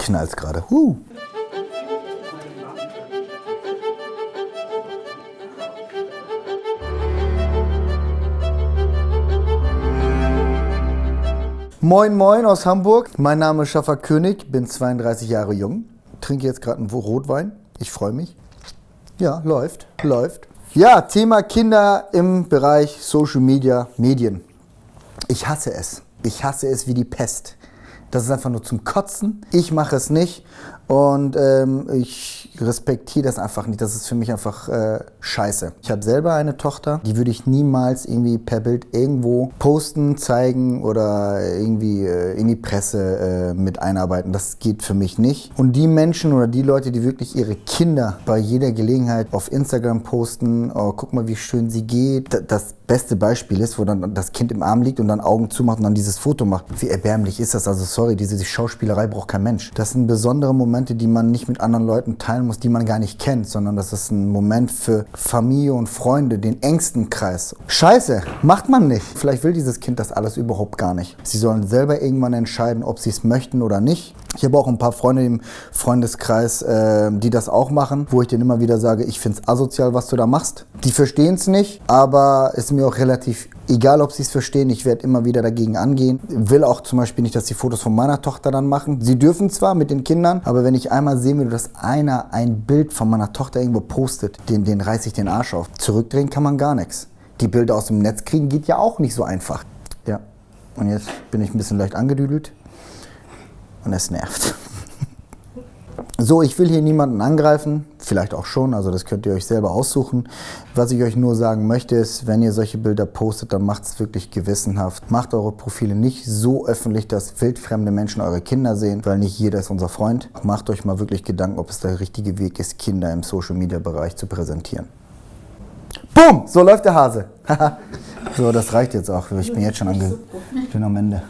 knallt's gerade. Moin Moin aus Hamburg. Mein Name ist Schaffer König, bin 32 Jahre jung. Trinke jetzt gerade einen Rotwein. Ich freue mich. Ja, läuft. Ja, Thema Kinder im Bereich Social Media, Medien. Ich hasse es. Ich hasse es wie die Pest. Das ist einfach nur zum Kotzen. Ich mache es nicht und ich respektiere das einfach nicht. Das ist für mich einfach scheiße. Ich habe selber eine Tochter, die würde ich niemals irgendwie per Bild irgendwo posten, zeigen oder irgendwie in die Presse mit einarbeiten. Das geht für mich nicht. Und die Menschen oder die Leute, die wirklich ihre Kinder bei jeder Gelegenheit auf Instagram posten, oh, guck mal, wie schön sie geht. Das beste Beispiel ist, wo dann das Kind im Arm liegt und dann Augen zumacht und dann dieses Foto macht. Wie erbärmlich ist das? Also sorry, diese Schauspielerei braucht kein Mensch. Das sind besondere Momente, die man nicht mit anderen Leuten teilen muss, die man gar nicht kennt, sondern das ist ein Moment für Familie und Freunde, den engsten Kreis. Scheiße, macht man nicht. Vielleicht will dieses Kind das alles überhaupt gar nicht. Sie sollen selber irgendwann entscheiden, ob sie es möchten oder nicht. Ich habe auch ein paar Freunde im Freundeskreis, die das auch machen, wo ich denen immer wieder sage, ich finde es asozial, was du da machst. Die verstehen es nicht, aber es ist mir auch relativ egal, ob sie es verstehen. Ich werde immer wieder dagegen angehen. Will auch zum Beispiel nicht, dass die Fotos von meiner Tochter dann machen. Sie dürfen zwar mit den Kindern, aber wenn ich einmal sehen würde, dass einer ein Bild von meiner Tochter irgendwo postet, den reiße ich den Arsch auf. Zurückdrehen kann man gar nichts. Die Bilder aus dem Netz kriegen geht ja auch nicht so einfach. Ja, und jetzt bin ich ein bisschen leicht angedüdelt. Und es nervt. So, ich will hier niemanden angreifen, vielleicht auch schon, also das könnt ihr euch selber aussuchen. Was ich euch nur sagen möchte ist, wenn ihr solche Bilder postet, dann macht es wirklich gewissenhaft. Macht eure Profile nicht so öffentlich, dass wildfremde Menschen eure Kinder sehen, weil nicht jeder ist unser Freund. Macht euch mal wirklich Gedanken, ob es der richtige Weg ist, Kinder im Social-Media-Bereich zu präsentieren. Boom, so läuft der Hase. So, das reicht jetzt auch, ich bin jetzt schon bin am Ende.